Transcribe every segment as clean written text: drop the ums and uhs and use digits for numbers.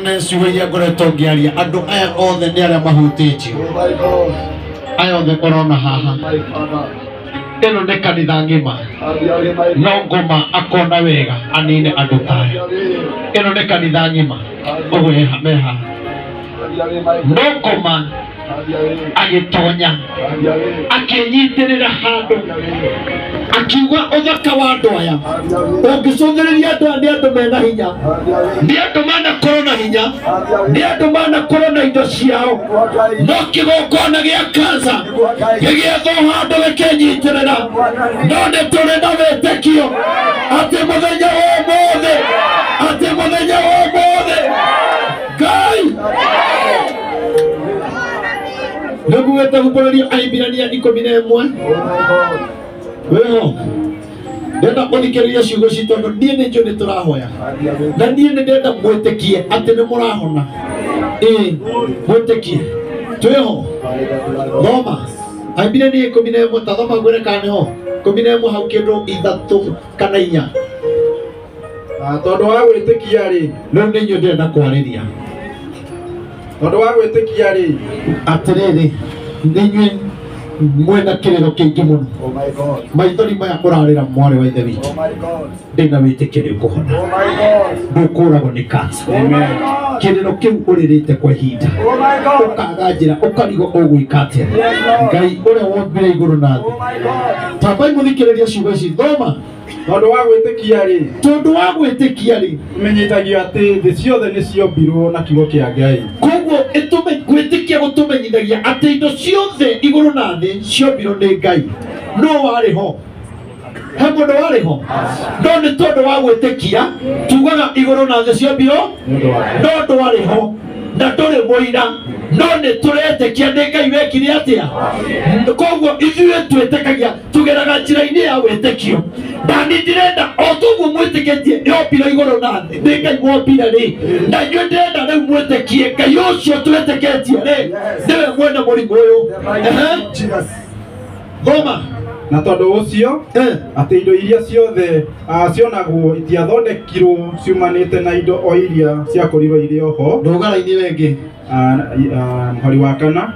Ciugo iria ngoretwo ngĩaria andũ aya othe nĩ arĩa mahutĩtio aya othe ũrona haha ĩno nĩ kanitha ng'ima no ngoma akona wega anine andũ taya ĩno nĩ kanitha ng'ima ũguo me haha no ngoma agĩtonya akĩnyitĩrĩra handũ akiuga ũthaka wa andũ aya ũngĩcũthĩrĩria andũ aya nĩ andũ mena hinya nĩ andũ manakorwo na hinya nĩ andũ manakorwo na indo ciao no kĩgongona gĩa kansa gĩgĩethwo handũ gĩkĩnyitĩrĩra no nĩ tũrĩ na wĩtĩkio atĩ mũthenya wa ũmũthĩ atĩ mũthenya wa ũmũthĩ Ngai nĩngugĩte humbũrĩria Ahibirania 11 wĩho ndĩrenda mũthikĩrĩrie ciugo ici tondũ niĩ nĩ njũĩ nĩ tũrahoya na niĩ nĩ ndĩrenda mwĩtĩkie atĩ nĩ mũrahona ĩĩ mwĩtĩkie twĩho thoma Ahibirania 11 ta thoma ngwĩre kana nĩho 11 hau kĩndũ 3 kana 4 tondũ wa gwĩtĩkia rĩ rĩu nĩ inyuĩ ndĩrenda kwarĩria tondũ wa gwĩtĩkia rĩ atĩrĩrĩ nĩ inyuĩ mwĩna kĩrĩro kĩingĩ mũno maithori maya ũrarĩra mwarĩ wa ithe witũ ndĩna wĩtĩkio nĩ ũkũhona ndũkũragwo nĩ kansa kĩrĩro kĩu ũrĩrĩte kwa ihinda ũkaga njĩra ũkarigwo ũgwĩka atĩa Ngai ũrĩa wombire igũrũ na thĩ tambai mũthikĩrĩrie ciugo ici thoma tondũ wa gwĩtĩkia rĩ tondũ wa gwĩtĩkia rĩ tũmenyithagio atĩ thĩ ciothe nĩ ciombirwo na kiugo kĩa Ngai koguo gwĩtĩkia gũtũmenyithagia atĩ indo ciothe igũrũ na thĩ ciombirwo nĩ Ngai no warĩ ho he mũndũ warĩ ho no nĩ tondũ wa gwĩtĩkia tugaga igũrũ na thĩ ciombirwo no ndwarĩ ho na ndũrĩ mũira no nĩ tũretĩkia nĩ Ngai wekire atĩa koguo ithuĩ twĩtĩkagia tũgeraga njĩra-inĩ ya wĩtĩkio na niĩ ndĩrenda o toguo mwĩtĩkĩtie yombirwo igũrũ na thĩ nĩ Ngai wombire rĩ na inyuĩ ndĩrenda rĩu mwĩtĩkie Ngai ũcio twĩtĩkĩtie rĩ nĩwe mwene mũrimũ ũyũ thoma na tondũ ũcio atĩ indo iria ciothe cionagwo itiathondekirwo ciumanĩte na indo o iria ciakorirwo irĩ oho ndũgara-inĩ wengĩ mũhari wa 4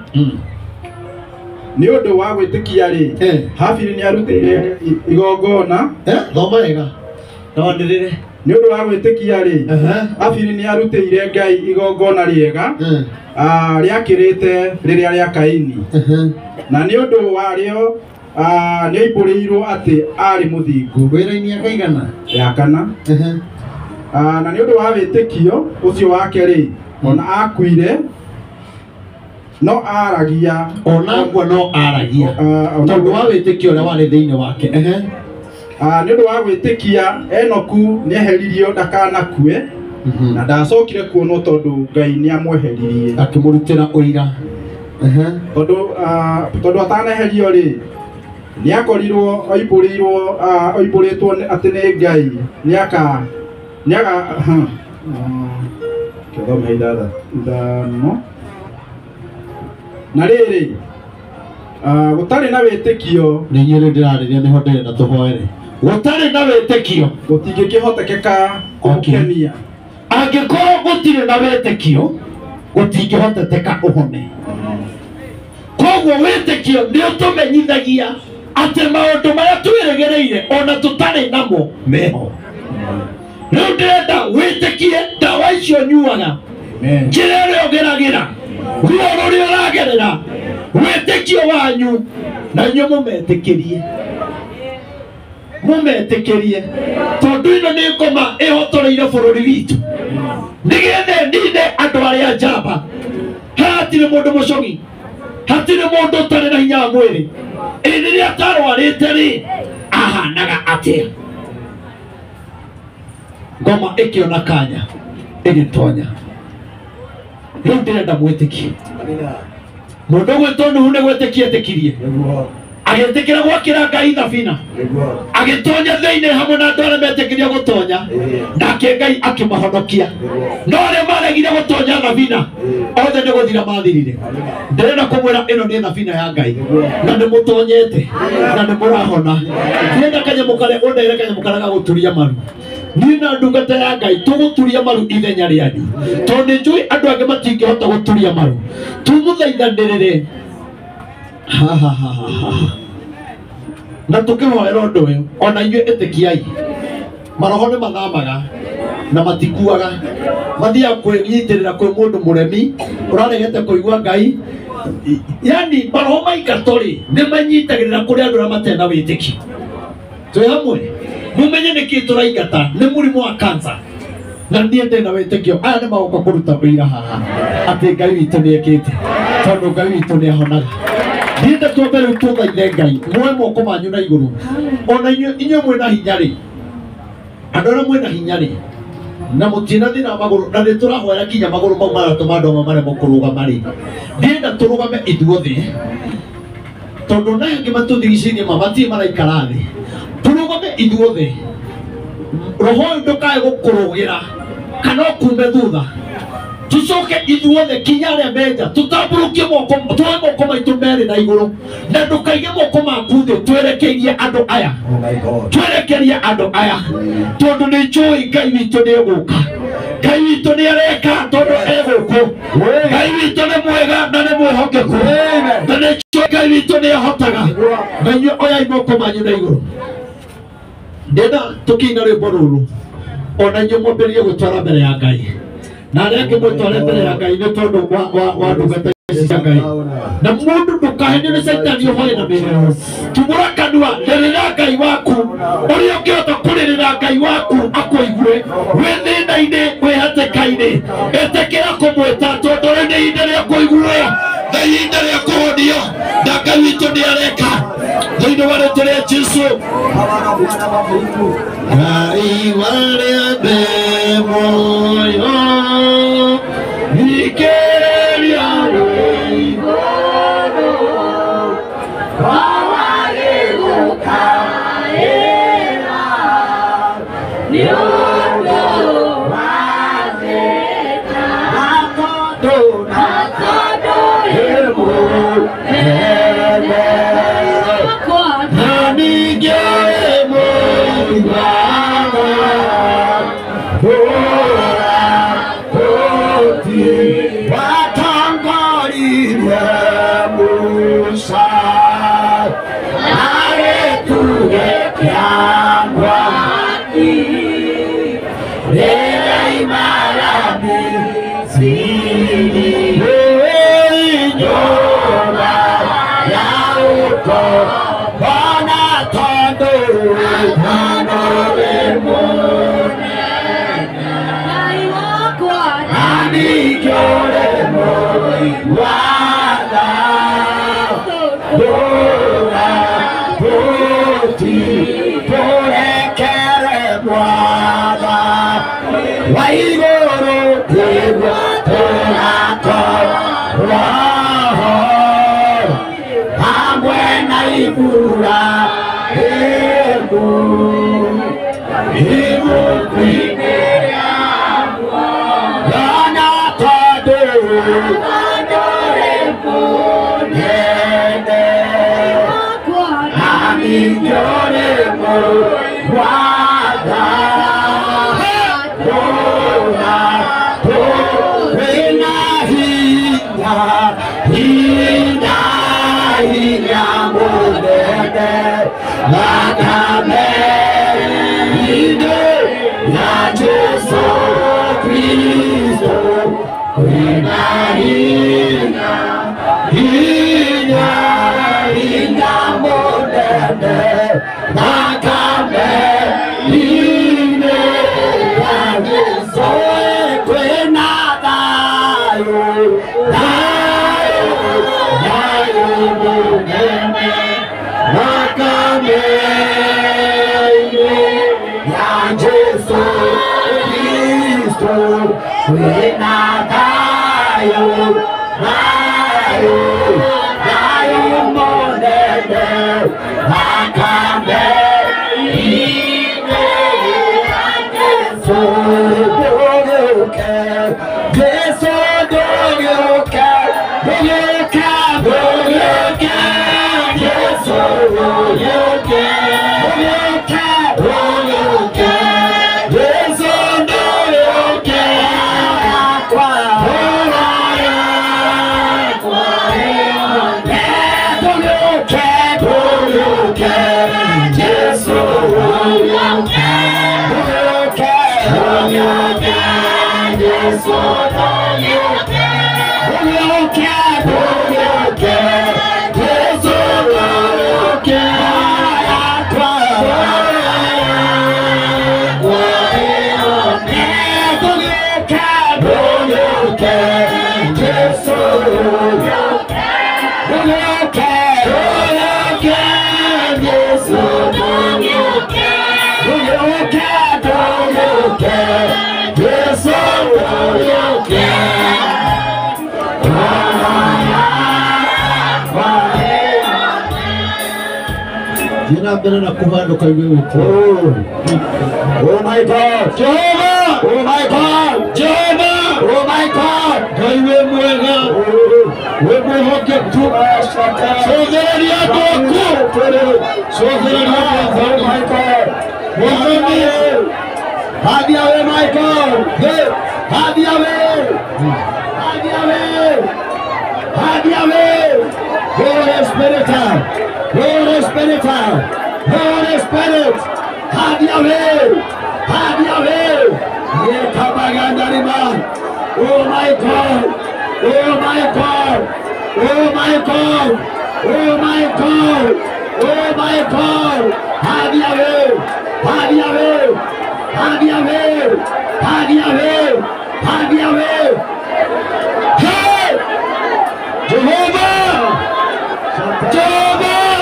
nĩ ũndũ wa gwĩtĩkia rĩ Habili nĩarutĩire igongona thoma wega no nĩrĩre nĩ ũndũ wa gwĩtĩkia rĩ Habili nĩarutĩire Ngai igongona rĩega rĩakĩrĩte rĩrĩa rĩa Kaini na nĩ ũndũ warĩo nĩoimbũrĩirwo atĩ arĩ mũthingu wĩra-inĩ akaigana ya 4 na nĩ ũndũ wa wĩtĩkio ũcio wake rĩ ona akuire no aragia ona akua no aragia tondũ wa wĩtĩkio ũrĩa warĩ thĩinĩ wake nĩ ũndũ wa gwĩtĩkia Enoku nĩeheririo ndakanakue na ndacokire kuonwo tondũ Ngai nĩamweheririe akĩmũrutĩra ũira tondũ ataneherio rĩ nĩakorirwo oimbũrĩtwo atĩ nĩ Ngai nĩaka kĩthome 5 na rĩrĩ gũtarĩ na wĩtĩkio nĩ inyuĩ ndĩrarĩria nĩho ndĩrenda tũhoere gũtarĩ na wĩtĩkio gũtingĩkĩhotekeka kũmũkenia angĩkorwo gũtirĩ na wĩtĩkio gũtingĩhoteteka ũhone koguo wĩtĩkio nĩ ũtũmenyithagia atĩ maũndũ marĩa twĩrĩgĩrĩire ona tũtarĩ namo meho rĩu ndĩrenda wĩtĩkie ndawa icio nyuaga njĩra ĩrĩa ũgeragĩra ruo rũrĩa ũragerera wĩtĩkio wanyu na inyuĩ mũmetĩkĩrie mũmetĩkĩrie tondũ ĩno nĩ ngoma ĩhotoreire bũrũri witũ nĩgetha ĩnine andũ arĩa njamba hatirĩ mũndũ mũcogi hatirĩ mũndũ ũtarĩ na hinya wa mwĩrĩ ĩ rĩrĩa atarwarĩte rĩ ahanaga atĩa ngoma ĩkĩona kanya ĩgĩtonya rĩu ndĩrenda mwĩtĩkie mũndũ ũgwĩtwo Nuhu nĩ gwĩtĩkia etĩkirie agĩtĩkĩra gwakĩra Ngai thabina agĩtonya thĩinĩ hamwe na andũ arĩa metĩkĩria gũtonya nake Ngai akĩmahonokia no arĩa maregire gũtonya thabina othe nĩ gũthira mathirire ndĩrenda kũmwĩra ĩno nĩ thabina ya Ngai na nĩ mũtonyete na nĩ mũrahona ndĩrenda kanyamũ karĩa ũndehere kanyamũ karĩa gagũturia maru Niĩ na ndungata ya Ngai tũgũturia maru ithenya rĩanyu tondũ nĩ njũĩ andũ angĩ matingĩhota gũturia maru. Tũmũthaithanĩrĩre ha ha ha ha na tũkĩhoera ũndũ ũyũ ona inyuĩ ĩtĩkiai maroho nĩ mathamaga na matikuaga mathiaga kwĩnyitĩrĩra kwĩ mũndũ mũremi ũraregete kũigua Ngai. Yani maroho maingatwo rĩ nĩ manyitagĩrĩra kũrĩ andũ arĩa matarĩ na wĩtĩkio. Twĩ hamwe mumenye nĩkĩ tũraingata nĩ mũrimũ wa cancer na niĩ ndĩ na wĩtĩkio aya nĩ magoka kũruta ũira haha atĩ Ngai witũ nĩ ekĩte tondũ Ngai witũ nĩ ahonaga. Ndienda twambe rĩu tũthaithe Ngai muoe moko manyu na igũrũ ona inyuĩ mwĩna hinya rĩ andũ arĩa mwĩna hinya rĩ na mũtirĩ na thĩna wa magũrũ na nĩ tũrahoera nginya magũrũ mau maratũma andũ amwe maremwo kũrũgama rĩ ndienda tũrũgame ithuothe tondũ na angĩ matũthigicĩirie ma matirĩ maraikara thĩ. Tũrũgame ithuothe roho ũyũ ndũkae gũkũrũgĩra kana ũkume thutha. Tucoke ithuothe kinya arĩa menja tũtambũrũkie moko tuoe moko maitũ merĩ na igũrũ na ndũkaige moko maku thĩ twerekeirie andũ aya. Twerekerie andũ aya tondũ nĩ njũĩ Ngai witũ nĩ egũka. Ngai witũ nĩ areka tondũ egũkũ. Ngai witũ nĩ mwega na nĩ mwĩhokeku na nĩ njũĩ Ngai witũ nĩ ahotaga. Na inyuĩ oyai moko manyu na igũrũ. Ndĩna tũkĩina rwĩmbo rũrũ ona inyuĩ mwambĩrĩrie gwĩtwara mbere ya Ngai na arĩa angĩ mwĩtware mbere ya Ngai nĩ tondũ wa ndungata ici cia Ngai. Na mũndũ ndũkahenio nĩ Caitani ũhoe na mĩhero. Tumũra kanua rĩrĩra Ngai waku ũrĩa ũngĩhota kũrĩrĩra Ngai waku akũigue wĩ thĩna-inĩ wĩ hatĩka-inĩ. Ĩtĩkĩra kũmwĩta tondũ rĩu nĩ ihinda rĩa kũiguo na ihinda rĩa kũhonio na Ngai witũ nĩ areka thĩinĩ wa rĩtwa rĩa Jesũ. Ngai warĩa mbe muoyo ikĩrĩria igũrũ wawagĩgũkaĩra nĩ ũndũ wa thĩna na tondũ wĩ mũnene na ningĩ mũiguaga kũra kũti watongoririe Musa na gĩtugĩ kĩa mwaki rĩrĩa imara Misiri nyũmba ya ũkombo na tondũ wĩ mũnene Ngai wakwa na ningĩ ũrĩ mũiguaga ndũra tũti tũrekere mwatha wa igũrũ nĩguo tũgakorwo ho hamwe na Ibrahimu ibuku-inĩ rĩa na tondũ wĩ mũnene na ningĩ ũrĩ mũiguaga ndũra wĩna hinya hinya hinya mũnene thakame-inĩ ya Jesũ Kristo wĩna hinya hinya hinya mũnene thakame-inĩ ya Jesũ kwĩna thayũ thayũ thayũ mũnene thakame-inĩ ya Jesũ Kristo kwĩna thayũ thayũ thayũ mũnene thakame-inĩ ya Jesũ ndũgĩũke Jesũ ndũgĩũke ndũgĩũke ndũgĩũke Jesũ ndũgĩũke ndũgĩũke ndũgĩũke Jesũ Jesu ndũgĩũke, ndũgĩũke, ndũgĩũke, Jesu ndũgĩũke. Jina mbere na kuhanduka iwe witũ. Oh my God! Jehovah! Oh my God! Jehovah! Oh my God! Ngai wĩ mwega, wĩ mwĩhokeku. Cũthĩrĩria andũ aku, cũthĩrĩria Oh my God! Mwathani. Have your way, my God! Hey! Have your way! Have your way! Have your way! Holy Spirit! Holy Spirit! Holy Spirit! Have your way! Have your way! Oh my God! Oh my God! Oh my God! Oh my God! Oh my God! Have your way! Have your way! Have your way! Have your way! Have your way! Hey! Jehovah! Jehovah!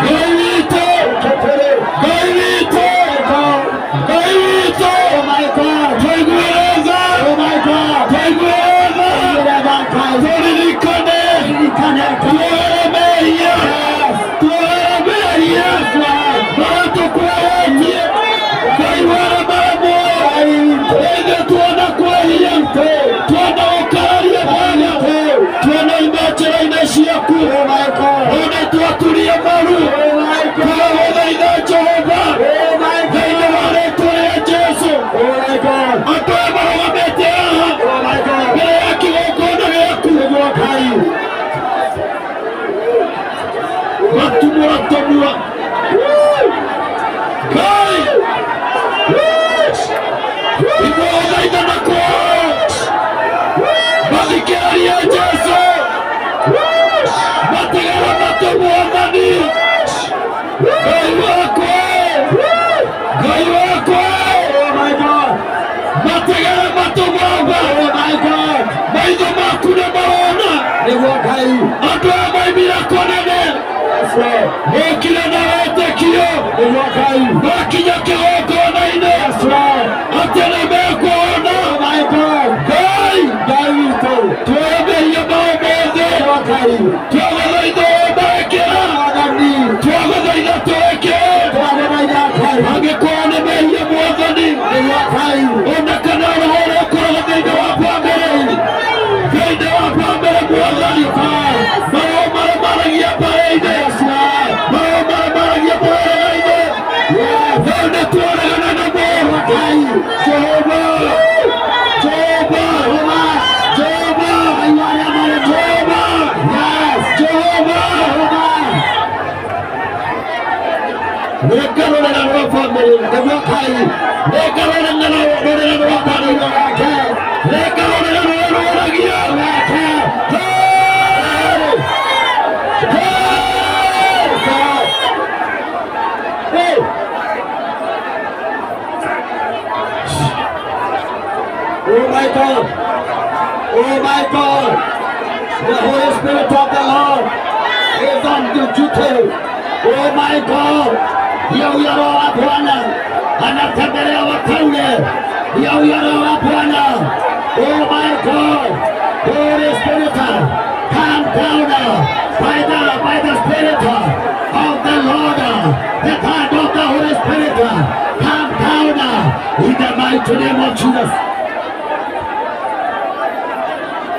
Ngai witũ! Ngai witũ! Ngai witũ! Oh my God! Tũiguĩre tha! Oh my God! Tũiguĩre tha! Tũririkane! Tuohere mehia! Tuohere mehia! Marĩa tũkwĩhĩtie! Ngai wara mara muoyo! Ithuĩ tuona kwĩhia! Tuona gũkararia Bwana! Tuona ima njĩra-inĩ ciaku! Ona twaturia maru! Twagũthaitha Jehova! Thĩinĩ wa rĩĩtwa rĩa Jesũ! Andũ aya marũgamĩte haha mbere ya kĩgongona gĩaku matumũra tũnua Ngai igũgũthaitha na kwao mathikĩrĩrie Jesũ mategere matũ Mwathani Ngai wakwa Ngai wakwa mategere matũ Baba maitho maku nĩ marona andũ aya maimire kũnene mokire na wĩtĩkio makinya kĩgongona-inĩ atĩ nĩ mekuona Ngai tuoe mehia mao mothe twagũthaitha ũmekĩra twagũthaitha twĩkĩre angĩkorwo nĩ mehia Mwathani ona kana roho ũrĩa ũkoragwo thĩinĩ wa bamĩrĩ thĩinĩ wa bamĩrĩ Mwathani maroho marĩa maragia mbarĩ-inĩ maroho marĩa maragia mũhĩrĩga-inĩ rĩu nĩ twaregana namo Jehova Jehova Jehova Jehova Jehova Reka rũrĩra rwa bamĩrĩ nĩguo Ngai reka rũrĩra rwa bamĩrĩ reka rũrĩra rũrĩa rũragia Oh my God! Oh my God! The Holy Spirit of the Lord is on duty. Oh my God! Huyo Roho wa Bwana anatembelea wateule. Huyo Roho wa Bwana. Oh my God! Holy Spirit, come down by the Spirit of the Lord. The hand of the Holy Spirit, come down in the mighty name of Jesus.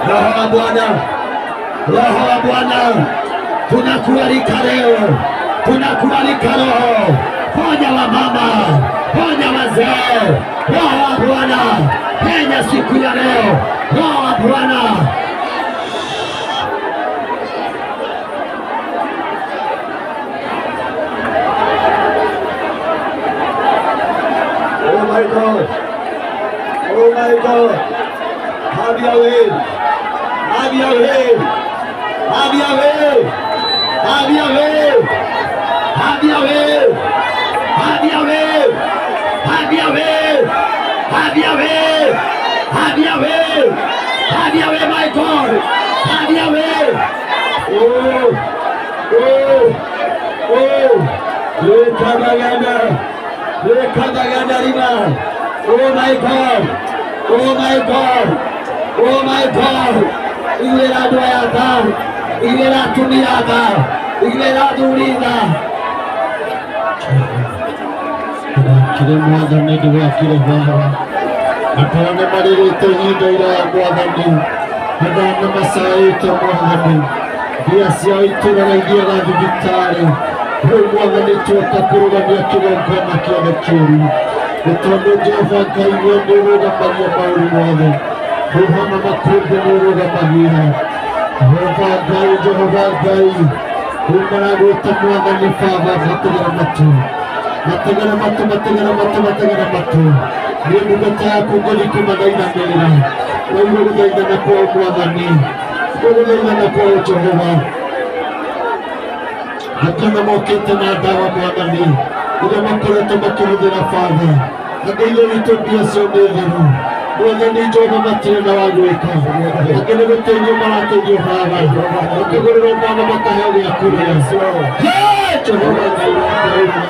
Roho wa Bwana, Roho wa Bwana, tunakualika leo, tunakualika Roho, ponya wamama, ponya wazee, Roho wa Bwana, penya siku ya leo, Roho wa Bwana. Oh my God, oh Oh my God. Have your way. Have your way. Have your way. Have your way. Have your way. Have your way. Have your way. Have your way. Have your way. Have your way, my God. Have your way. Oh, oh, oh. Oh my God. Oh my God. Oh my God. Iguera doyata. Iguera tumiata. Iguera durida. Kire mwathani ndĩgwakire baba andũ arĩa nĩmarĩrĩte ihinda iraya mwathani andũ arĩa nĩmacaĩte mwathani mbia ciao itũraga ithiaga thibitarĩ rĩu mwathani tuoka kũrũgamia kĩgongona kĩothe kĩũru nĩ tondũ Jehova Ngai we nĩũrũgamagia maũru mothe huha na makũmbĩ nĩũrũgamagia Jehova Ngai Jehova Ngai rĩu maragwĩta mwathani baba mategera matũ mategera matũ mategera matũ mategera matũ nĩ ndungata yaku ngũthiĩ kũmathaithanĩrĩra waigua gũthaithana kwao mwathani gũthaithana kwao Jehova hakana mokĩte na ndawa mwathani iria makoretwo makĩhũthĩra baba angĩ ithe witũ mbia cio nĩ theru mwathani Jehova matirĩ na wa gwĩka angĩ nĩ gũteithio marateithio baba makĩgũrĩrwo mwana makaheo gĩa kũrĩa Jehova Ngai wakwa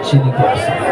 Chini kabisa.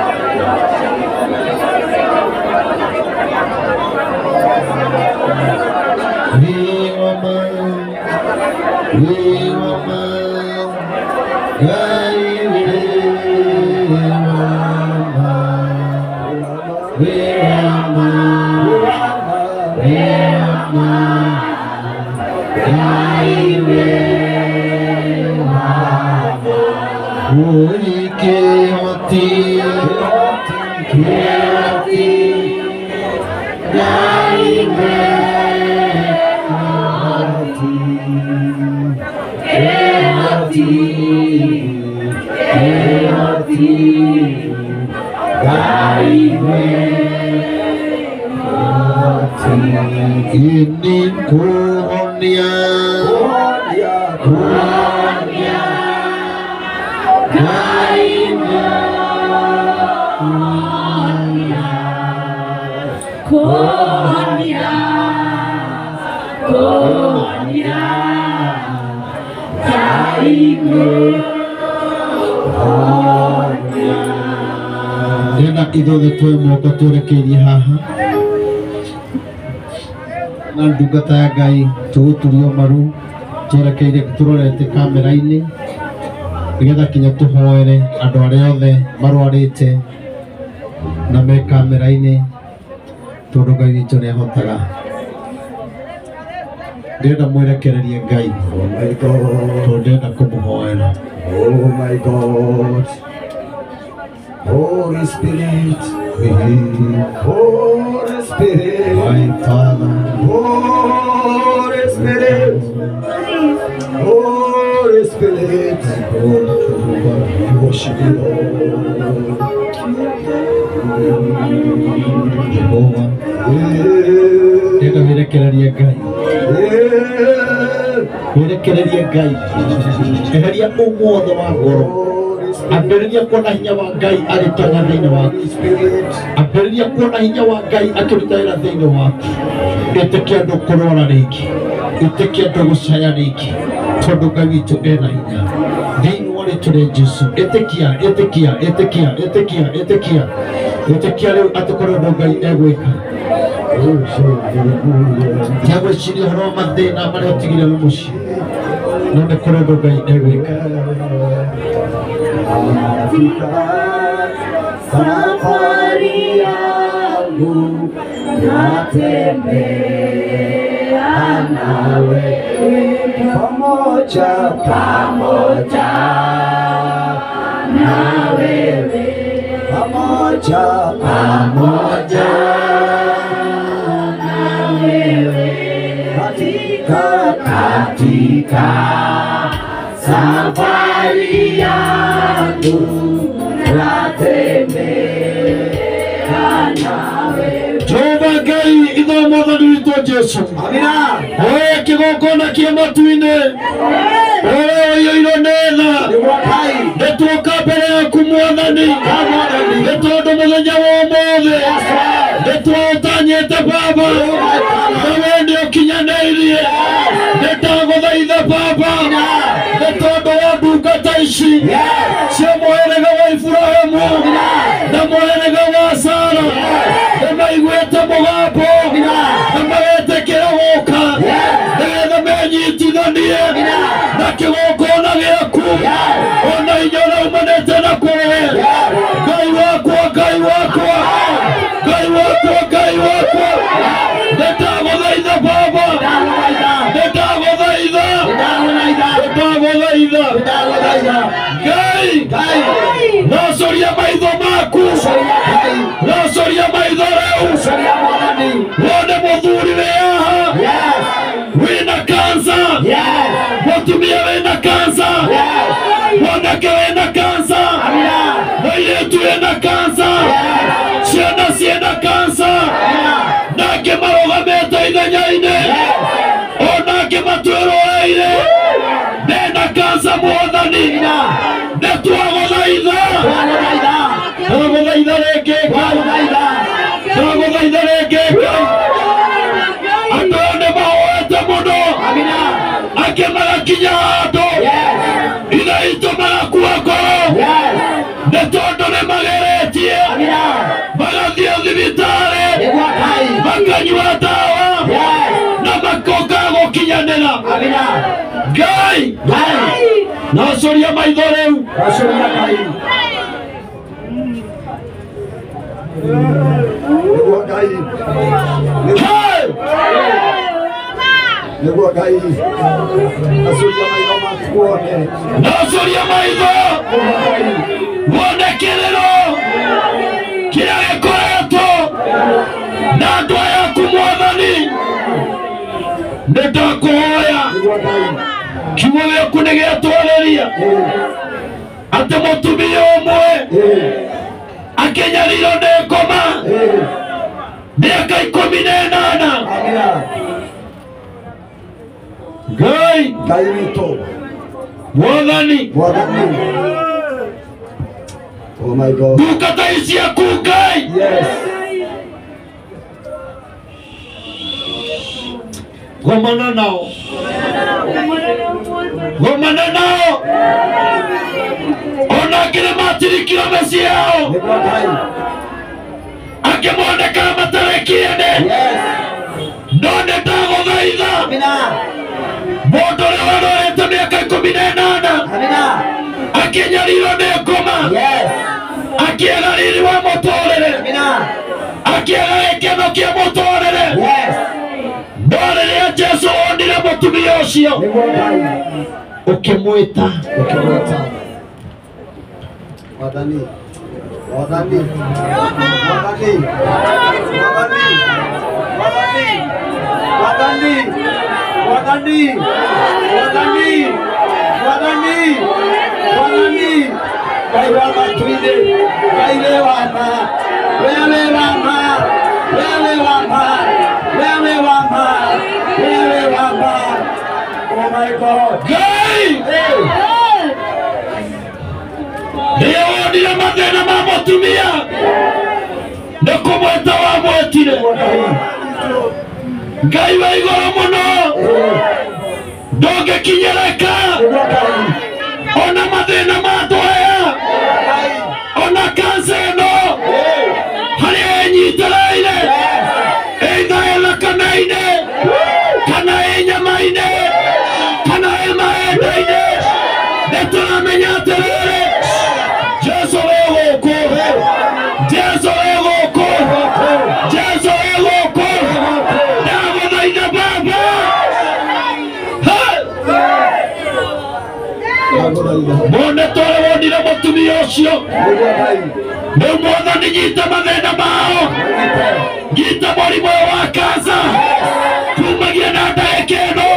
Ini kuhonia kuhonia kuhonia kuhonia Ndĩrenda ithuothe tuoe moko twerekeirie haha na ndungata ya Ngai tũgũturio maru twerekeire tũrorete kamera-inĩ nĩgetha kinya tũhoere andũ arĩa othe marwarĩte na me kamera-inĩ tondũ Ngai witũ nĩahotaga. Ndĩrenda mwerekererie Ngai tondũ ndĩrenda kũmũhoera. Oh my God. Holy Spirit, Holy Spirit, my Father, Holy Spirit, Holy Spirit, we worship you, Lord. Jehovah, ndĩrenda wĩrekererie Ngai, wĩrekererie Ngai, eheria ũmũothe wa ngoro. Ambĩrĩria kuona hinya wa Ngai agĩtonya thĩinĩ waku. Ambĩrĩria kuona hinya wa Ngai akĩruta wĩra thĩinĩ waku. Ĩtĩkia andũ kũrwara rĩngĩ, ĩtĩkia andũ gũcaya rĩngĩ, tondũ Ngai witũ ena hinya thĩinĩ wa rĩtwa rĩa Jesũ. Ĩtĩkia, ĩtĩkia, ĩtĩkia, ĩtĩkia, ĩtĩkia, ĩtĩkia rĩu atĩ kũrĩ ũndũ Ngai egwĩka. Tiga gwĩciria ũhoro wa mathĩna marĩa ũtigire mũciĩ, no nĩ kũrĩ ũndũ Ngai egwĩka. Safari yangu natembea nawe pamoja pamoja na wewe pamoja pamoja na wewe katika katika safari yangu natembea nawe. Jehova Ngai ithe wa Mwathani witũ Jesũ. Amina. Oe kĩgongona kĩa matu-inĩ ũrĩa ũiyũirwo nĩ tha, nĩtuoka mbere yaku Mwathani, nĩ tondũ mũthenya wa ũmũthĩ nĩtwaũtanyĩte Baba, na we nĩũkinyanĩirie. Nĩndagũthaitha Baba, nĩ tondũ wa ndungata ici cia mũhĩrĩga wa Iburahĩmu na mũhĩrĩga wa Sara, nĩmaiguĩte mũgambo na magetĩkĩra gũka nĩgetha menyitithanie na kĩgongona gĩaku ona inya ũrĩa umanĩte na kũrĩ. Ngai wakwa, Ngai wakwa, Ngai wakwa, Ngai wakwa, nĩndagũthaitha Baba, nĩndagũthaitha, nĩndagũthaitha Ngai, nocoria maitho maku, nocoria maitho rĩu wone mũthuri wĩ haha wĩna kansa, mũtumia wĩna kansa, mwanake wĩna kansa, mũirĩtu wĩna kansa, ciana ciĩna kansa, na angĩ marũgamĩte ithenya-inĩ, ona angĩ matwĩroreire mena kansa. Mwathani, nĩtwagũthaitha, twagũthaitha rĩngĩ Ngai, twagũthaitha rĩngĩ Ngai. Andũ aya nĩmahoete mũno, angĩ magakinya handũ ithe itũ magakua ngoro nĩ tondũ nĩmageretie, magathiĩ thibitarĩ, makanyua ndawa na makoka gũkinyanĩra. Ngai, nocoria maitho rĩu. Nĩguo Ngai, nĩguo Ngai, acuria maitho maku wone, nocoria maitho wone kĩrĩro kĩrĩa Na andũ aya aku Mwathani nĩndakũhoya kiugo gĩaku nĩgĩatwarĩria atĩ mũtumia ũmwe akĩnyarirwo nĩ ngoma mĩaka 18. Ngai Ngai witũ Mwathani Mwathani. Oh my God. Ndungata ici ciaku Ngai. Yes. Gomana nao. Gomana nao. Ona angĩ nĩmatirikire mĩciĩ yao. Nĩguo Ngai. Angĩ monekaga matarĩ kĩene. Yes. No nĩndagũthaitha. Amina. Mũndũ ũrĩa warwarĩte mĩaka 18 Amina. akĩnyarirwo nĩ ngoma. Yes. Akĩaga riri wa mũtũrĩre. Amina. Akĩaga gĩkeno kĩa mũtũrĩre. Yes. No rĩrĩa Jesũ onire mũtumia ũcio Nĩguo Ngai. ũkĩmwĩta. Ũkĩmwĩta. Mwathani. Mwathani. Mwathani. Mwathani. Mwathani. Mwathani. Mwathani. Mwathani. Mwathani. Mwathani. Ngai wa matu-inĩ. Ngai wĩ wa ma. We wĩ wa ma. We wĩ wa ma. We wĩ wa ma. We wĩ wa ma. Oh my God. Ngai. Hey. Rĩrĩa wonire mathĩna ma mũtumia nĩ kũmwĩta wamwĩtire. Ngai wa igũrũ mũno ndũngĩkinyĩrĩka ona mathĩna ma andũ aya ona kansa ĩno harĩa ĩnyitĩrĩire either ĩ thakame-inĩ kana ĩ nyama-inĩ kana ĩ maembe-inĩ nĩtũramenya atĩrĩrĩ Jesũ wĩ gũkũ. Jesũ wĩ gũkũ. Jesũ wĩ gũkũ. Ndagũthaitha Baba. Mone tũrĩa wonire mũtumia ũcio rĩu Mwathani nyita mathĩna mao nyita mũrimũ ũyũ wa kansa kumagia na ndagĩka ĩno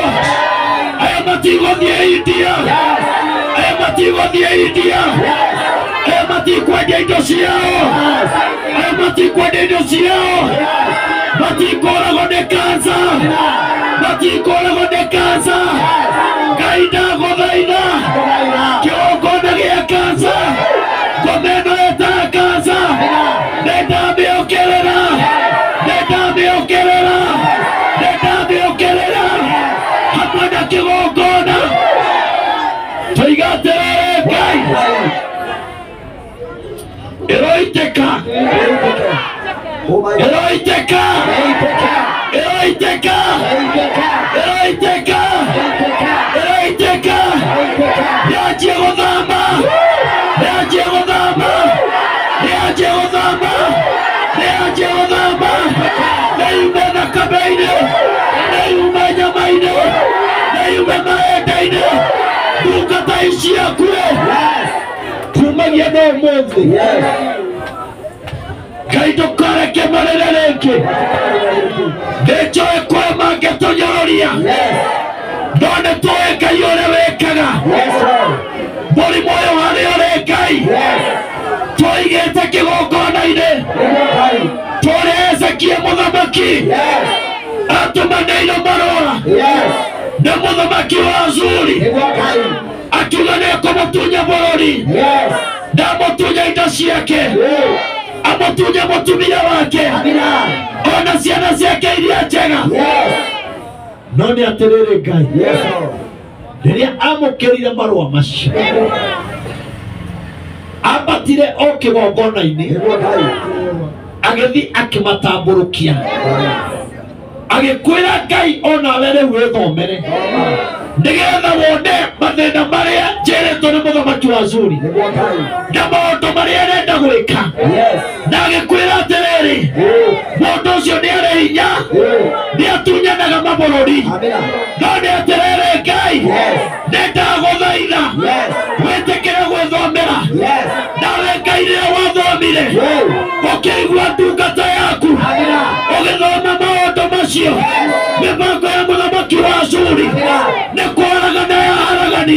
aya matigũthiĩ India aya matigũthiĩ India aya matikwendia indo ciao aya matikwendia indo ciao matikũragwo nĩ kansa matikũragwo nĩ kansa Ngai ndagũthaitha kĩgongona gĩa kansa ngoma ĩno ĩtaga kansa nĩndamĩũkĩrĩra nĩndamĩũkĩrĩra nĩndamĩũkĩrĩra hamwe na kĩgongona tũiga atĩrĩrĩ Ngai ĩroitĩka ĩroitĩka ĩroitĩka ĩroitĩka ĩroitĩka yanjie gũthama yanjie gũthama yanjie gũthama yanjie gũthama nĩyume thakame-inĩ nĩyume nyama-inĩ nĩyume maembe-inĩ ndungata ici ciaku kumagia na ũmũthĩ Ngai ndũkareke marĩre rĩngĩ nĩnjũĩ kwĩ mangĩtũnyũrũria no nĩtũĩ Ngai ũrĩa wĩkaga mũrimũ ũyũ harĩa ũrĩ Ngai tũigĩte kĩgongona-inĩ tũrĩ Hezekia mũthamaki atũmanĩirwo marũa nĩ mũthamaki wa Ashuri akiuga nĩekũmũtunya bũrũri ndamũtunya indo ciake amũtunye mũtumia wake ona ciana ciake iria njega no nĩ atĩrĩrĩ Ngai rĩrĩa amũkĩrire marũa macio ambatire o kĩgongona-inĩ agĩthiĩ akĩmatambũrũkia agĩkwĩra Ngai onawe rĩu wĩthomere nĩgetha wone mathĩna marĩa njĩrĩtwo nĩ mũthamaki wa Ashuri na maũndũ marĩa arenda gwĩka na agĩkwĩra atĩrĩrĩ mũndũ ũcio nĩ arĩ hinya nĩ atunyanaga mabũrũri no nĩ atĩrĩrĩ Ngai nĩndagũthaitha wĩtĩkĩre gwĩthomera nawe Ngai rĩrĩa wathomire ũkĩigua ndungata yaku ũgĩthoma Ũcio mĩbango ya mũthamaki wa Ashuri nĩ.